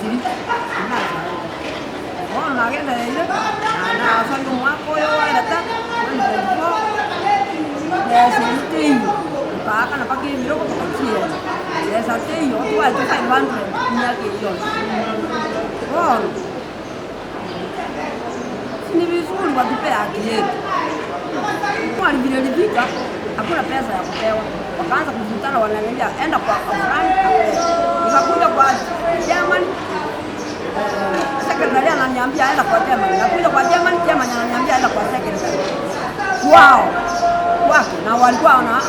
23 nachaete. Bono nagendereire, na nasoire omwaka oyo oerete 2024, besa eyio teiyo, nkaakana mpaka ebirogo mpaka chiera, besa teiyo, otware 500 emiaka eyio yonsi. Bono, si ni vizuri watupe haki yetu. Vile ilifika hakuna pesa ya kupewa, wakaanza kuvutana, wananiambia enda kwa fulani apewe. Nikakuja kwa chairman, secretary ananiambia enda kwa chairman. Nakuja kwa chairman, chairman ananiambia enda kwa secretary kwao kwake, na walikuwa wana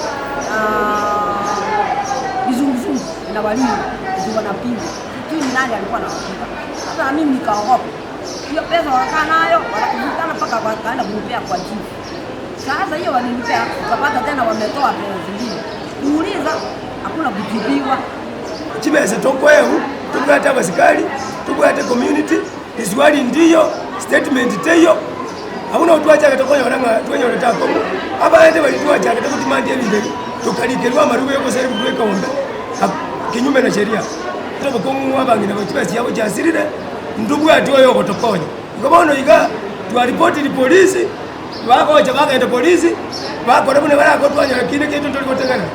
kizunguzungu na walimu ndio wanapiga, sijui ni nani alikuwa anawapiga. Sasa na mimi nikaogopa hiyo pesa, wakakaa nayo wakavutana mpaka wakaenda kunipea kwa chief. Sasa hiyo walinipea, ukapata tena wametoa pesa zingine. Kuuliza hakuna kujibiwa. Chibesa tokwehu tubwate abasikari, tubwate community iswali ndiyo statement teyo hakuna utwachaka tokonyora ng'a twenyore takomo abande bali twachaka tokutimandi ebindu ebi tukalikerwa amarugo yokosere butwekaombe kinyume na sheria tobokong'u abang'ina chibesa chiabo chiasirire ndubwati oyo ogotokonya igo bono iga twaripotiri polisi bagocha bagenda polisi bakora buna barakotwanyora kinde kintu tori gotegerera.